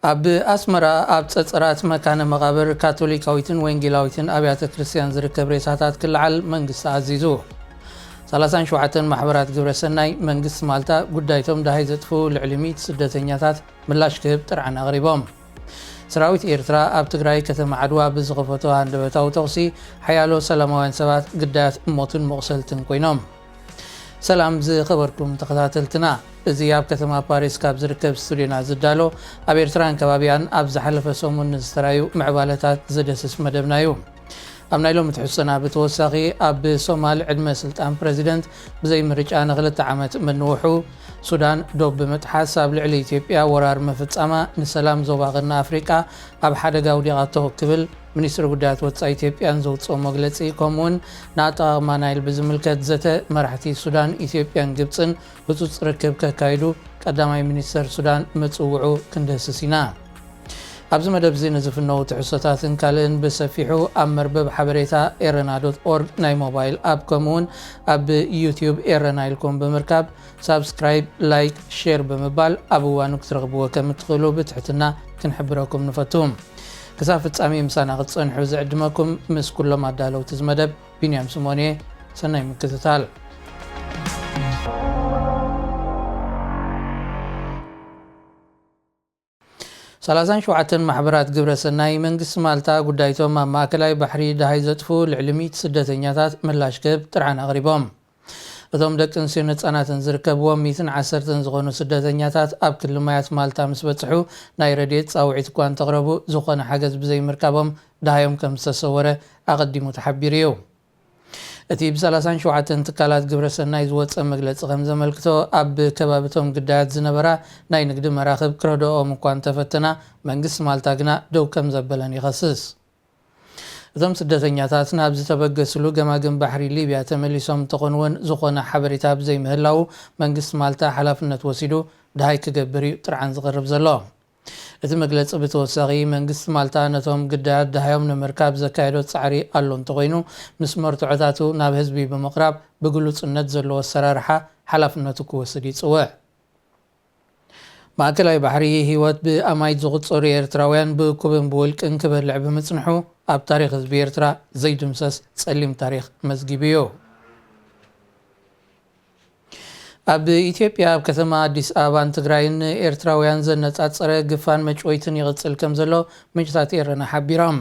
ኣብ ኣስመራ ኣብ ጸጸራት መካነ መቓብር ካቶሊካዊትን ወንጌላዊትን ኣብያተ ክርስቲያን ዝርከብ ሬሳታት ክለዓል መንግስቲ ኣዚዙ። ሰላሳን ሸውዓተን ማሕበራት ግብረ ሰናይ መንግስቲ ማልታ ጉዳይቶም ደሃይ ዘጥፍኡ ልዕሊ ሚእቲ ስደተኛታት ምላሽ ክህብ ጥርዓን ኣቕሪቦም። ሰራዊት ኤርትራ ኣብ ትግራይ ከተማ ዓድዋ ብዝኸፈቶ ሃንደበታዊ ተኹሲ ሓያሎ ሰላማውያን ሰባት ግዳያት ሞትን መቑሰልትን ኮይኖም። ሰላም ዝኸበርኩም ተኸታተልትና፣ እዚ ኣብ ከተማ ፓሪስ ካብ ዝርከብ ስቱዲዮና ዝዳሎ ኣብ ኤርትራን ከባቢያን ኣብ ዝሓለፈ ሰሙን ንዝተራዩ ምዕባለታት ዘደስስ መደብና እዩ። ኣብ ናይ ሎሚ ትሕዝቶና ብተወሳኺ ኣብ ሶማል ዕድመ ስልጣን ፕረዚደንት ብዘይ ምርጫ ንክልተ ዓመት ምንውሑ፣ ሱዳን ዶብ ብምጥሓስ ኣብ ልዕሊ ኢትዮጵያ ወራር ምፍጻማ ንሰላም ዞባ ቀርኒ ኣፍሪቃ ኣብ ሓደጋ ኣውዲቓቶ ክብል ሚኒስትሪ ጉዳያት ወጻኢ ኢትዮጵያን ዘውጽኦ መግለጺ፣ ከምኡውን ንኣጠቓቕማ ናይል ብዝምልከት ዘተ መራሕቲ ሱዳን፣ ኢትዮጵያን ግብጽን ህጹጽ ርክብ ከካይዱ ቀዳማይ ሚኒስተር ሱዳን ምጽውዑ ክንደስስ ኢና። ኣብዚ መደብ እዚ ንዝፍነዉ ትሕዝቶታትን ካልእን ብሰፊሑ ኣብ መርበብ ሓበሬታ ኤረና ዶት ኦርግ ናይ ሞባይል ኣፕ፣ ከምኡውን ኣብ ዩትዩብ ኤረና ኢልኩም ብምርካብ ሳብስክራይብ፣ ላይክ፣ ሼር ብምባል ኣብ እዋኑ ክትረኽብዎ ከም እትኽእሉ ብትሕትና ክንሕብረኩም ንፈቱ። ክሳብ ፍጻሜ ምሳና ክትጸንሑ ዝዕድመኩም ምስ ኩሎም ኣዳለውቲ እዚ መደብ ቢንያም ስምኦን እየ። ሰናይ ምክትታል። ሰላሳን ሸውዓተን ማሕበራት ግብረ ሰናይ መንግስቲ ማልታ ጉዳይቶም ኣብ ማእከላይ ባሕሪ ደሃይ ዘጥፍኡ ልዕሊ ሚእቲ ስደተኛታት ምላሽ ክህብ ጥርዓን ኣቕሪቦም። እቶም ደቂ ኣንስትዮን ህጻናትን ዝርከብዎም ሚእትን ዓሰርተን ዝኾኑ ስደተኛታት ኣብ ክሊ ማያት ማልታ ምስ በጽሑ ናይ ረድኤት ጻውዒት እኳ እንተቕረቡ ዝኾነ ሓገዝ ብዘይምርካቦም ደሃዮም ከም ዝተሰወረ ኣቐዲሙ ተሓቢሩ እዩ። እቲ ብ ሰላሳን ሸውዓተን ትካላት ግብረ ሰናይ ዝወጸ መግለጺ ከም ዘመልክቶ፣ ኣብ ከባቢቶም ግዳያት ዝነበራ ናይ ንግዲ መራኽብ ክረድኦም እኳ እንተፈተና፣ መንግስቲ ማልታ ግና ደው ከም ዘበለን ይኸስስ። እቶም ስደተኛታት ናብ ዝተበገስሉ ገማግም ባሕሪ ሊብያ ተመሊሶም እንተኾኑ እውን፣ ዝኾነ ሓበሬታ ብዘይምህላዉ፣ መንግስቲ ማልታ ሓላፍነት ወሲዱ ደሃይ ክገብር እዩ ጥርዓን ዝቕርብ ዘሎ። እቲ መግለጺ ብተወሳኺ፣ መንግስቲ ማልታ ነቶም ግዳያት ደሃዮም ንምርካብ ዘካየዶ ጻዕሪ ኣሎ እንተኾይኑ፣ ምስ መርትዖታቱ ናብ ህዝቢ ብምቕራብ ብግሉጽነት ዘለዎ ኣሰራርሓ ሓላፍነቱ ክወስድ ይጽውዕ። ማእከላይ ባሕሪ ህይወት ብኣማይት ዝቑጸሩ ኤርትራውያን ብእኩብን ብውልቅን ክበልዕ ብምጽንሑ፣ ኣብ ታሪኽ ህዝቢ ኤርትራ ዘይድምሰስ ጸሊም ታሪኽ መዝጊቡ እዩ። ኣብ ኢትዮጵያ፣ ኣብ ከተማ ኣዲስ ኣበባን ትግራይን ንኤርትራውያን ዘነጻጸረ ግፋን መጭወይትን ይቕጽል ከም ዘሎ ምንጭታት ኤረና ሓቢሮም።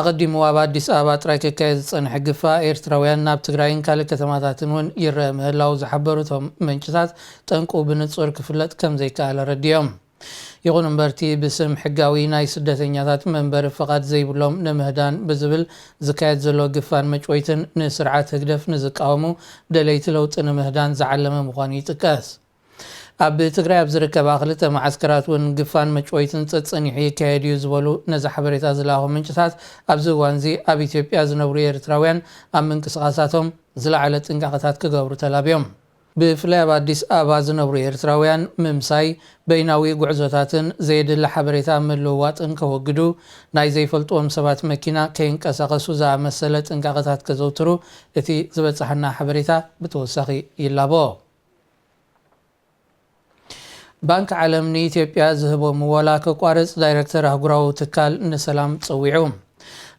ኣቐዲሙ ኣብ ኣዲስ ኣበባ ጥራይ ክካየድ ዝጸንሐ ግፋ ኤርትራውያን ናብ ትግራይን ካልእ ከተማታትን እውን ይረአ ምህላው ዝሓበሩ እቶም ምንጭታት፣ ጠንቁ ብንጹር ክፍለጥ ከም ዘይከኣለ ረዲኦም። ይኹን እምበርቲ፣ ብስም ሕጋዊ ናይ ስደተኛታት መንበሪ ፍቓድ ዘይብሎም ንምህዳን ብዝብል ዝካየድ ዘሎ ግፋን መጭወይትን ንስርዓት ህግደፍ ንዝቃወሙ ደለይቲ ለውጢ ንምህዳን ዝዓለመ ምዃኑ ይጥቀስ። ኣብ ትግራይ ኣብ ዝርከባ ክልተ መዓስከራት እውን ግፋን መጭወይትን ጸጸኒሑ ይካየድ እዩ ዝበሉ ነዚ ሓበሬታ ዝለኣኹ ምንጭታት፣ ኣብዚ እዋንዚ ኣብ ኢትዮጵያ ዝነብሩ ኤርትራውያን ኣብ ምንቅስቓሳቶም ዝለዓለ ጥንቃቐታት ክገብሩ ተላብዮም። ብፍላይ ኣብ ኣዲስ ኣበባ ዝነብሩ ኤርትራውያን፣ ምምሳይ፣ በይናዊ ጉዕዞታትን ዘየድሊ ሓበሬታ ምልውዋጥን ከወግዱ፣ ናይ ዘይፈልጥዎም ሰባት መኪና ከይንቀሳቐሱ ዝኣመሰለ ጥንቃቐታት ከዘውትሩ እቲ ዝበጻሓና ሓበሬታ ብተወሳኺ ይላቦ። ባንክ ዓለም ንኢትዮጵያ ዝህቦ ምወላ ከቋርጽ ዳይረክተር ኣህጉራዊ ትካል ንሰላም ጸዊዑ።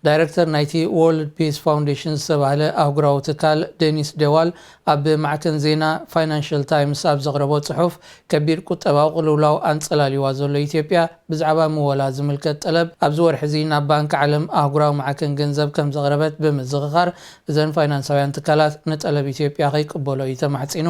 ዳይረክተር ናይቲ ወርልድ ፒስ ፋውንዴሽን ዝተባህለ ኣህጉራዊ ትካል፣ ደኒስ ደዋል፣ ኣብ ማዕከን ዜና ፋይናንሽል ታይምስ ኣብ ዘቕረቦ ጽሑፍ፣ ከቢድ ቁጠባዊ ቅልውላው ኣንጸላልዋ ዘሎ ኢትዮጵያ፣ ብዛዕባ ምወላ ዝምልከት ጠለብ ኣብዚ ወርሒ እዚ ናብ ባንክ ዓለም ኣህጉራዊ ማዕከን ገንዘብ ከም ዘቕረበት ብምዝኽኻር፣ እዘን ፋይናንሳውያን ትካላት ንጠለብ ኢትዮጵያ ከይቅበሎ እዩ ተማሕጺኑ።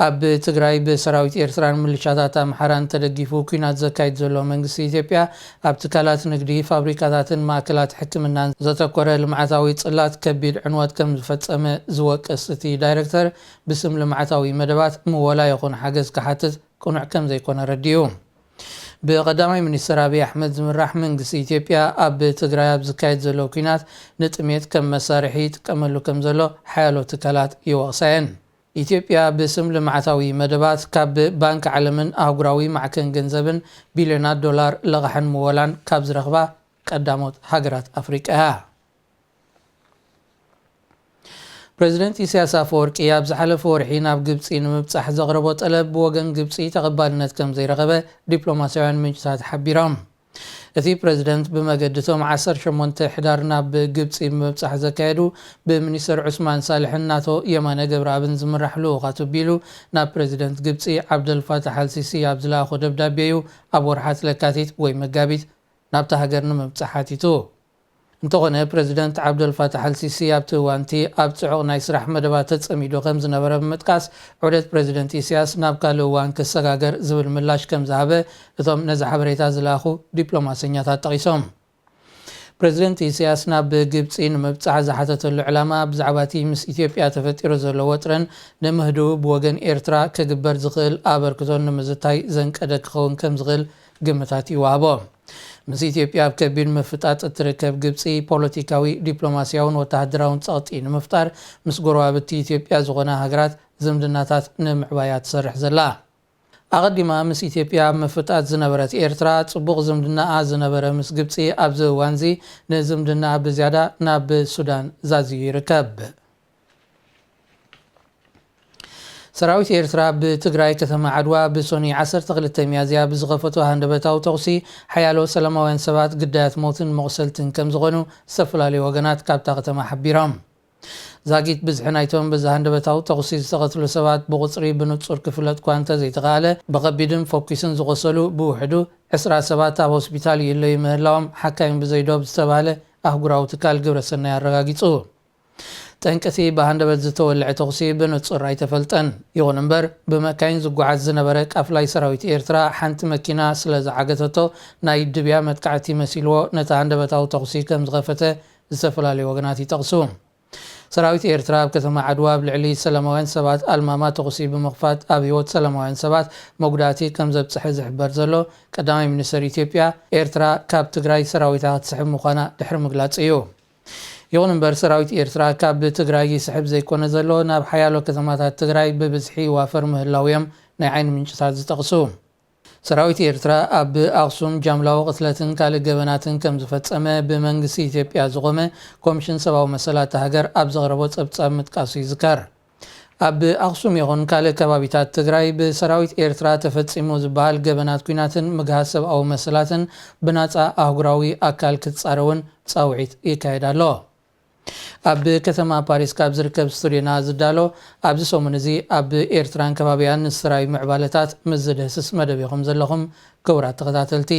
ኣብ ትግራይ ብሰራዊት ኤርትራን ምልሻታት ኣምሓራን ተደጊፉ ኲናት ዘካይድ ዘሎ መንግስቲ ኢትዮጵያ፣ ኣብ ትካላት ንግዲ፣ ፋብሪካታትን ማእከላት ሕክምናን ዘተኮረ ልምዓታዊ ጽላት ከቢድ ዕንወት ከም ዝፈጸመ ዝወቅስ እቲ ዳይረክተር፣ ብስም ልምዓታዊ መደባት ምወላ ይኹን ሓገዝ ክሓትት ቅኑዕ ከም ዘይኮነ ረዲኡ። ብቀዳማይ ሚኒስትር ኣብይ ኣሕመድ ዝምራሕ መንግስቲ ኢትዮጵያ፣ ኣብ ትግራይ ኣብ ዝካየድ ዘሎ ኲናት ንጥሜት ከም መሳርሒ ይጥቀመሉ ከም ዘሎ ሓያሎ ትካላት ይወቕሳ እየን። ኢትዮጵያ ብስም ልምዓታዊ መደባት ካብ ባንክ ዓለምን ኣህጉራዊ ማዕከን ገንዘብን ቢልዮናት ዶላር ለቓሕን ምወላን ካብ ዝረኽባ ቀዳሞት ሃገራት ኣፍሪቃ እያ። ፕሬዚደንት ኢሳያስ ኣፈወርቂ ኣብ ዝሓለፈ ወርሒ ናብ ግብጺ ንምብጻሕ ዘቕረቦ ጠለብ ብወገን ግብጺ ተቐባልነት ከም ዘይረኸበ ዲፕሎማስያውያን ምንጭታት ሓቢሮም። እቲ ፕሬዚደንት ብመገዲ ቶም ዓሰርተ ሸሞንተ ሕዳር ናብ ግብጺ ምብጻሕ ዘካየዱ ብሚኒስተር ዑስማን ሳልሕን ናቶ የማነ ገብረኣብን ዝምራሕ ልኡኻቱ ቢሉ ናብ ፕሬዚደንት ግብጺ ዓብደልፋታሕ ኣልሲሲ ኣብ ዝለኣኾ ደብዳቤ እዩ ኣብ ወርሓት ለካቲት ወይ መጋቢት ናብታ ሃገር ንምብጻሕ ሓቲቱ። እንተኾነ ፕሬዚደንት ዓብደልፋታሕ ኣልሲሲ ኣብቲ እዋንቲ ኣብ ጽዑቕ ናይ ስራሕ መደባት ተጸሚዱ ከም ዝነበረ ብምጥቃስ ዑደት ፕሬዚደንት ኢሳያስ ናብ ካልእ እዋን ክሰጋገር ዝብል ምላሽ ከም ዝሃበ እቶም ነዚ ሓበሬታ ዝለኣኹ ዲፕሎማሰኛታት ጠቒሶም። ፕሬዚደንት ኢሳያስ ናብ ግብጺ ንምብጻሕ ዝሓተተሉ ዕላማ ብዛዕባ እቲ ምስ ኢትዮጵያ ተፈጢሩ ዘሎ ወጥርን ንምህድኡ ብወገን ኤርትራ ክግበር ዝኽእል ኣበርክቶን ንምዝታይ ዘንቀደ ክኸውን ከም ዝኽእል ግምታት ይወሃቦ። ምስ ኢትዮጵያ ኣብ ከቢድ ምፍጣጥ እትርከብ ግብጺ ፖለቲካዊ፣ ዲፕሎማስያውን ወተሃደራውን ጸቕጢ ንምፍጣር ምስ ጎረባብቲ ኢትዮጵያ ዝኾና ሃገራት ዝምድናታት ንምዕባያ ትሰርሕ ዘላ። ኣቐዲማ ምስ ኢትዮጵያ ኣብ ምፍጣጥ ዝነበረት ኤርትራ ጽቡቕ ዝምድናኣ ዝነበረ ምስ ግብጺ ኣብዚ እዋንዚ ንዝምድናኣ ብዝያዳ ናብ ሱዳን ዛዝዩ ይርከብ። ሰራዊት ኤርትራ ብትግራይ ከተማ ዓድዋ ብሶኒ ዓሰርተ ክልተ ሚያዝያ ብዝኸፈቶ ሃንደበታዊ ተኹሲ ሓያሎ ሰላማውያን ሰባት ግዳያት ሞትን መቑሰልትን ከም ዝኾኑ ዝተፈላለዩ ወገናት ካብታ ከተማ ሓቢሮም። ዛጊት ብዝሒ ናይቶም በዚ ሃንደበታዊ ተኹሲ ዝተቐትሉ ሰባት ብቑጽሪ ብንጹር ክፍለጥ እኳ እንተዘይተኻእለ፣ ብኸቢድን ፈኲስን ዝቖሰሉ ብውሕዱ ዕስራ ሰባት ኣብ ሆስፒታል ይእለዩ ምህላዎም ሓካይም ብዘይ ዶብ ዝተባህለ ኣህጉራዊ ትካል ግብረሰናይ ኣረጋጊጹ። ጠንቅቲ ብሃንደበት ዝተወልዐ ተኹሲ ብንጹር ኣይተፈልጠን። ይኹን እምበር፣ ብመካይን ዝጓዓዝ ዝነበረ ቃፍላይ ሰራዊት ኤርትራ ሓንቲ መኪና ስለ ዝዓገተቶ፣ ናይ ድብያ መጥቃዕቲ መሲልዎ ነቲ ሃንደበታዊ ተኹሲ ከም ዝኸፈተ ዝተፈላለዩ ወገናት ይጠቕሱ። ሰራዊት ኤርትራ ኣብ ከተማ ዓድዋ ኣብ ልዕሊ ሰላማውያን ሰባት ኣልማማ ተኹሲ ብምኽፋት ኣብ ህይወት ሰላማውያን ሰባት መጉዳእቲ ከም ዘብጽሐ ዝሕበር ዘሎ ቀዳማይ ሚኒስተር ኢትዮጵያ፣ ኤርትራ ካብ ትግራይ ሰራዊታ ክትስሕብ ምዃና ድሕሪ ምግላጽ እዩ። ይኹን እምበር ሰራዊት ኤርትራ ካብ ትግራይ ይስሕብ ዘይኮነ ዘሎ ናብ ሓያሎ ከተማታት ትግራይ ብብዝሒ ይዋፈር ምህላው እዮም ናይ ዓይኒ ምንጭታት ዝጠቕሱ። ሰራዊት ኤርትራ ኣብ ኣኽሱም ጃምላዊ ቅትለትን ካልእ ገበናትን ከም ዝፈጸመ ብመንግስቲ ኢትዮጵያ ዝቖመ ኮሚሽን ሰብኣዊ መሰላት ሃገር ኣብ ዘቕረቦ ጸብጻብ ምጥቃሱ ይዝከር። ኣብ ኣኽሱም ይኹን ካልእ ከባቢታት ትግራይ ብሰራዊት ኤርትራ ተፈጺሙ ዝበሃል ገበናት ኲናትን ምግሃስ ሰብኣዊ መሰላትን ብናጻ ኣህጉራዊ ኣካል ክትጻረ እውን ጻውዒት ይካየድ ኣሎ። ኣብ ከተማ ፓሪስ ካብ ዝርከብ ስቱድዮና ዝዳሎ ኣብዚ ሰሙን እዚ ኣብ ኤርትራን ከባቢያን ንስራዊ ምዕባለታት ምስ ዝድህስስ መደብ ኢኹም ዘለኹም ክቡራት ተኸታተልቲ።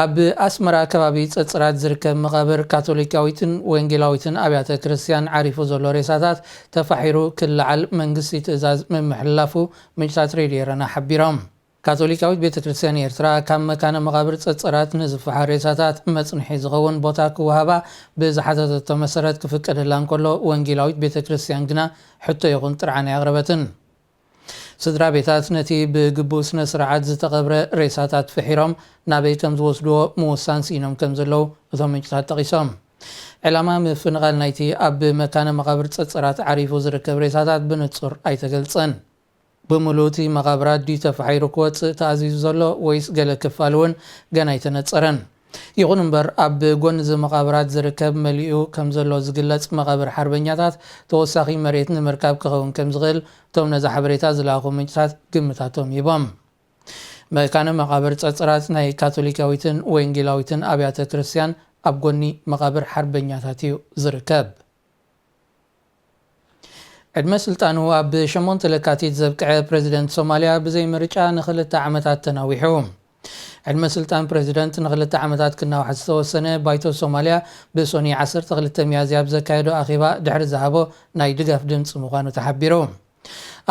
ኣብ ኣስመራ ከባቢ ጸጽራት ዝርከብ መቓብር ካቶሊካዊትን ወንጌላዊትን ኣብያተ ክርስቲያን ዓሪፉ ዘሎ ሬሳታት ተፋሒሩ ክለዓል መንግስቲ ትእዛዝ ምምሕልላፉ ምንጭታት ሬድዮ ኤረና ሓቢሮም። ካቶሊካዊት ቤተ ክርስቲያን ኤርትራ ካብ መካነ መቓብር ጸጸራት ንዝፈሓር ሬሳታት መጽንሒ ዝኸውን ቦታ ክወሃባ ብዝሓተተቶ መሰረት ክፍቀደላ እንከሎ፣ ወንጌላዊት ቤተ ክርስቲያን ግና ሕቶ ይኹን ጥርዓን ኣየቕረበትን። ስድራ ቤታት ነቲ ብግቡእ ስነ ስርዓት ዝተቐብረ ሬሳታት ፍሒሮም ናበይ ከም ዝወስድዎ ምውሳን ስኢኖም ከም ዘለዉ እቶም ምንጭታት ጠቒሶም። ዕላማ ምፍንቓል ናይቲ ኣብ መካነ መቓብር ጸጸራት ዓሪፉ ዝርከብ ሬሳታት ብንጹር ኣይተገልጸን። ብምሉእ እቲ መቓብራት ድዩ ተፋሒሩ ክወጽእ ተኣዚዙ ዘሎ ወይስ ገለ ክፋል እውን ገና ኣይተነጸረን። ይኹን እምበር፣ ኣብ ጎኒ እዚ መቓብራት ዝርከብ መሊኡ ከም ዘሎ ዝግለጽ መቓብር ሓርበኛታት ተወሳኺ መሬት ንምርካብ ክኸውን ከም ዝኽእል እቶም ነዚ ሓበሬታ ዝለኣኹ ምንጭታት ግምታቶም ሂቦም። መካነ መቓብር ጸጽራት ናይ ካቶሊካዊትን ወንጌላዊትን ኣብያተ ክርስቲያን ኣብ ጎኒ መቓብር ሓርበኛታት እዩ ዝርከብ። ዕድመ ስልጣኑ ኣብ ሸሞንተ ለካቲት ዘብቅዐ ፕሬዚደንት ሶማልያ ብዘይ ምርጫ ንኽልተ ዓመታት ተናዊሑ። ዕድመ ስልጣን ፕሬዚደንት ንኽልተ ዓመታት ክናዋሕ ዝተወሰነ ባይቶ ሶማልያ ብሶኒ ዓሰርተ ክልተ ሚያዝያ ኣብ ዘካየዶ ኣኼባ ድሕሪ ዝሃቦ ናይ ድጋፍ ድምፂ ምዃኑ ተሓቢሩ።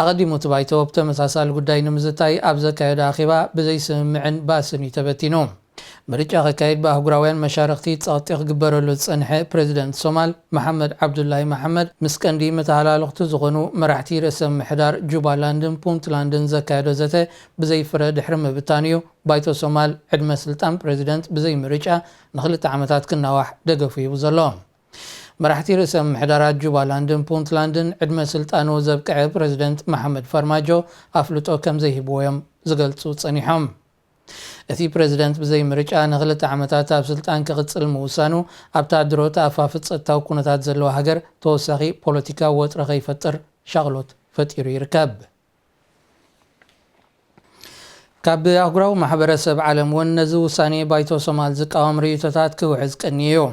ኣቐዲሙ እቲ ባይቶ ብተመሳሳሊ ጉዳይ ንምዝታይ ኣብ ዘካየዶ ኣኼባ ብዘይ ስምምዕን ባእስን እዩ ተበቲኑ። ምርጫ ከካይድ ብኣህጉራውያን መሻርኽቲ ጸቕጢ ክግበረሉ ዝጸንሐ ፕሬዚደንት ሶማል መሓመድ ዓብዱላሂ መሓመድ፣ ምስ ቀንዲ መተሃላለኽቱ ዝኾኑ መራሕቲ ርእሰ ምምሕዳር ጁባላንድን ፑንትላንድን ዘካየዶ ዘተ ብዘይ ፍረ ድሕሪ ምብታኑ እዩ ባይቶ ሶማል ዕድመ ስልጣን ፕሬዚደንት ብዘይ ምርጫ ንኽልተ ዓመታት ክናዋሕ ደገፉ ሂቡ ዘሎ። መራሕቲ ርእሰ ምምሕዳራት ጁባላንድን ፑንትላንድን ዕድመ ስልጣኑ ዘብቅዐ ፕሬዚደንት መሓመድ ፈርማጆ ኣፍልጦ ከም ዘይህብዎ እዮም ዝገልጹ ጸኒሖም። እቲ ፕሬዚደንት ብዘይ ምርጫ ንኽልተ ዓመታት ኣብ ስልጣን ክቕጽል ምውሳኑ ኣብታ ድሮ ተኣፋፍት ጸጥታዊ ኩነታት ዘለዋ ሃገር ተወሳኺ ፖለቲካዊ ወጥሪ ከይፈጥር ሻቕሎት ፈጢሩ ይርከብ። ካብ ኣህጉራዊ ማሕበረሰብ ዓለም እውን ነዚ ውሳኔ ባይቶ ሶማል ዝቃወም ርእይቶታት ክውሕዝ ቀንዩ እዩ።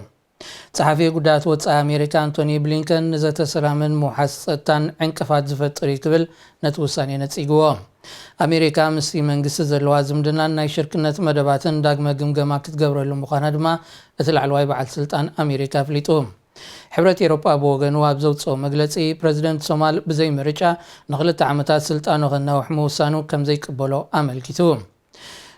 ጸሓፊ ጉዳያት ወጻኢ ኣሜሪካ ኣንቶኒ ብሊንከን ንዘተ ሰላምን ምውሓስ ጸጥታን ዕንቅፋት ዝፈጥር እዩ ክብል ነቲ ውሳኔ ነጺግዎ። ኣሜሪካ ምስቲ መንግስቲ ዘለዋ ዝምድናን ናይ ሽርክነት መደባትን ዳግመ ግምገማ ክትገብረሉ ምዃና ድማ እቲ ላዕለዋይ በዓል ስልጣን ኣሜሪካ ኣፍሊጡ። ሕብረት ኤሮጳ ብወገኑ ኣብ ዘውጽኦ መግለጺ፣ ፕረዚደንት ሶማል ብዘይ ምርጫ ንኽልተ ዓመታት ስልጣኑ ከናውሕ ምውሳኑ ከም ዘይቅበሎ ኣመልኪቱ።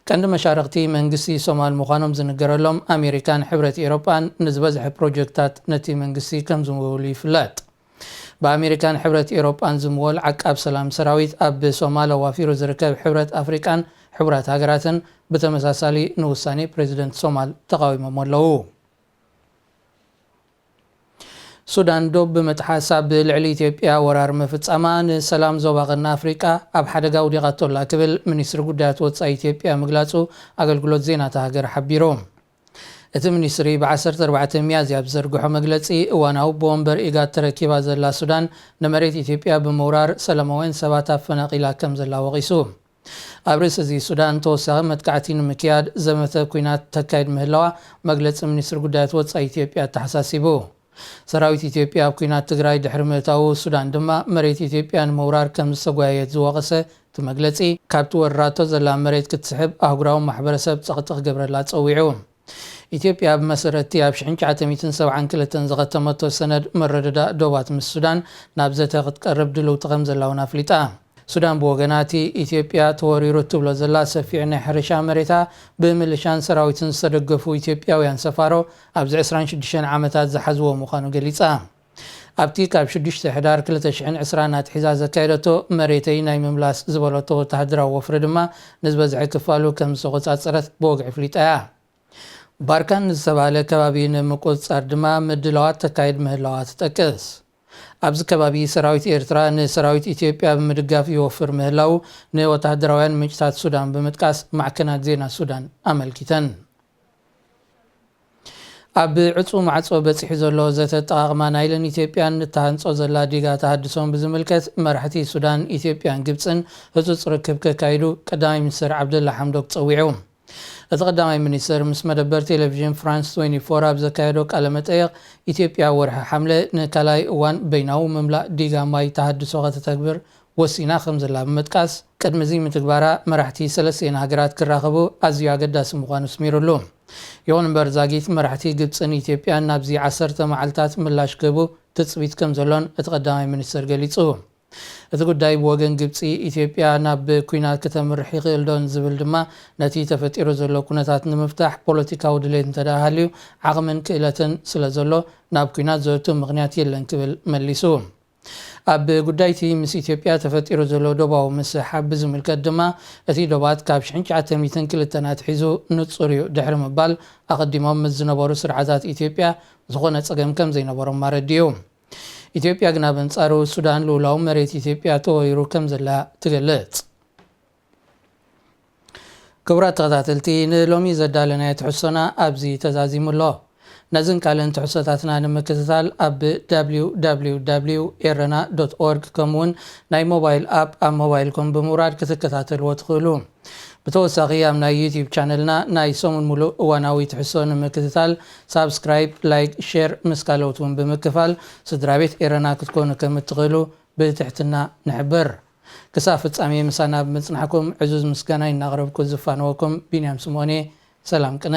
ቀንዲ መሻርኽቲ መንግስቲ ሶማል ምዃኖም ዝንገረሎም ኣሜሪካን ሕብረት ኤሮጳን ንዝበዝሐ ፕሮጀክትታት ነቲ መንግስቲ ከም ዝምውሉ ይፍለጥ። ብኣሜሪካን ሕብረት ኤሮጳን ዝምወል ዓቃብ ሰላም ሰራዊት ኣብ ሶማል ኣዋፊሩ ዝርከብ ሕብረት ኣፍሪቃን ሕቡራት ሃገራትን ብተመሳሳሊ ንውሳኔ ፕሬዚደንት ሶማል ተቓዊሞም ኣለዉ። ሱዳን ዶብ ብምጥሓስ ኣብ ልዕሊ ኢትዮጵያ ወራር ምፍጻማ ንሰላም ዞባ ቀርኒ ኣፍሪቃ ኣብ ሓደጋ ኣውዲቓቶ ኣላ ክብል ሚኒስትሪ ጉዳያት ወጻኢ ኢትዮጵያ ምግላጹ ኣገልግሎት ዜና እታ ሃገር ሓቢሩ። እቲ ሚኒስትሪ ብ ዓሰርተ ኣርባዕተ ሚያዝያ ኣብ ዝዘርግሖ መግለጺ፣ እዋናዊ ብወንበር ኢጋድ ተረኪባ ዘላ ሱዳን ንመሬት ኢትዮጵያ ብምውራር ሰላማውያን ሰባት ኣፈናቒላ ከም ዘላ ወቒሱ። ኣብ ርእሲ እዚ ሱዳን ተወሳኺ መጥቃዕቲ ንምክያድ ዘመተ ኲናት ተካይድ ምህላዋ መግለጺ ሚኒስትሪ ጉዳያት ወጻኢ ኢትዮጵያ ኣተሓሳሲቡ። ሰራዊት ኢትዮጵያ ኣብ ኲናት ትግራይ ድሕሪ ምእታዉ ሱዳን ድማ መሬት ኢትዮጵያ ንምውራር ከም ዝተጓየየት ዝወቐሰ እቲ መግለጺ፣ ካብቲ ወሪራቶ ዘላ መሬት ክትስሕብ ኣህጉራዊ ማሕበረሰብ ጸቕጢ ክገብረላ ጸዊዑ። ኢትዮጵያ ብመሰረት እቲ ኣብ ሽሕን ትሽዓተ ሚእትን ሰብዓን ክልተን ዝኸተመቶ ሰነድ ምርድዳእ ዶባት ምስ ሱዳን ናብ ዘተ ክትቀርብ ድልውቲ ከም ዘላ እውን ኣፍሊጣ። ሱዳን ብወገና እቲ ኢትዮጵያ ተወሪሩ እትብሎ ዘላ ሰፊሕ ናይ ሕርሻ መሬታ ብምልሻን ሰራዊትን ዝተደገፉ ኢትዮጵያውያን ሰፋሮ ኣብዚ ዕስራን ሽዱሽተን ዓመታት ዝሓዝዎ ምዃኑ ገሊጻ። ኣብቲ ካብ ሽዱሽተ ሕዳር ክልተ ሽሕን ዕስራን ኣትሒዛ ዘካየደቶ መሬተይ ናይ ምምላስ ዝበለቶ ወተሃደራዊ ወፍሪ ድማ ንዝበዝሐ ክፋሉ ከም ዝተቖጻጸረት ብወግዒ ኣፍሊጣ እያ። ባርካን ዝተባህለ ከባቢ ንምቁጽጻር ድማ ምድላዋት ተካይድ ምህላዋ ትጠቅስ። ኣብዚ ከባቢ ሰራዊት ኤርትራ ንሰራዊት ኢትዮጵያ ብምድጋፍ ይወፍር ምህላዉ ንወተሃደራውያን ምንጭታት ሱዳን ብምጥቃስ ማዕከናት ዜና ሱዳን ኣመልኪተን። ኣብ ዕጹው ማዕጾ በጺሑ ዘሎ ዘተ ኣጠቓቕማ ናይልን ኢትዮጵያን እትሃንጾ ዘላ ዲጋ ተሃድሶን ብዝምልከት መራሕቲ ሱዳን፣ ኢትዮጵያን ግብጽን ህጹጽ ርክብ ከካይዱ ቀዳማይ ሚኒስትር ዓብደላ ሓምዶክ ጸዊዑ። እቲ ቀዳማይ ሚኒስትር ምስ መደበር ቴሌቪዥን ፍራንስ ትዌንቲ ፎር ኣብ ዘካየዶ ቃለ መጠይቕ፣ ኢትዮጵያ ወርሒ ሓምለ ንካልኣይ እዋን በይናዊ ምምላእ ዲጋ ማይ ተሃድሶ ከተተግብር ወሲና ከም ዘላ ብምጥቃስ፣ ቅድሚ እዚ ምትግባራ መራሕቲ ሰለስቲኤን ሃገራት ክራኸቡ ኣዝዩ ኣገዳሲ ምዃኑ ኣስሚሩሉ። ይኹን እምበር ዛጊት መራሕቲ ግብጽን ኢትዮጵያን ናብዚ ዓሰርተ መዓልታት ምላሽ ክህቡ ትጽቢት ከም ዘሎን እቲ ቀዳማይ ሚኒስትር ገሊጹ። እቲ ጉዳይ ብወገን ግብጺ፣ ኢትዮጵያ ናብ ኲናት ክተምርሕ ይኽእል ዶን ዝብል ድማ ነቲ ተፈጢሩ ዘሎ ኩነታት ንምፍታሕ ፖለቲካዊ ድሌት እንተደኣ ሃልዩ ዓቕምን ክእለትን ስለ ዘሎ ናብ ኲናት ዘእቱ ምኽንያት የለን ክብል መሊሱ። ኣብ ጉዳይቲ ምስ ኢትዮጵያ ተፈጢሩ ዘሎ ዶባዊ ምስሕሓብ ብዝምልከት ድማ እቲ ዶባት ካብ ሽሕን ትሽዓተ ሚእትን ክልተን ኣትሒዙ ንጹር እዩ ድሕሪ ምባል ኣቐዲሞም ምስ ዝነበሩ ስርዓታት ኢትዮጵያ ዝኾነ ጸገም ከም ዘይነበሮም ኣረዲኡ። ኢትዮጵያ ግና በንጻሩ ሱዳን ልኡላዊ መሬት ኢትዮጵያ ተወሪሩ ከም ዘላ ትገልጽ። ክቡራት ተኸታተልቲ፣ ንሎሚ ዘዳለናዮ ትሕዝቶና ኣብዚ ተዛዚሙ ኣሎ። ነዝን ካልእን ትሕዝቶታትና ንምክትታል ኣብ www ኤረና ዶት ኦርግ ከምኡውን ናይ ሞባይል ኣፕ ኣብ ሞባይልኩም ብምውራድ ክትከታተልዎ ትኽእሉ። ብተወሳኺ ኣብ ናይ ዩቲዩብ ቻነልና ናይ ሰሙን ሙሉእ እዋናዊ ትሕዝቶ ንምክትታል ሳብስክራይብ፣ ላይክ፣ ሼር ምስ ካልኦት እውን ብምክፋል ስድራ ቤት ኤረና ክትኮኑ ከም እትኽእሉ ብትሕትና ንሕብር። ክሳብ ፍጻሜ ምሳና ብምጽናሕኩም ዕዙዝ ምስጋናይ እናቕረብኩ ዝፋነወኩም ቢንያም ስምኦን እየ። ሰላም ቅነ።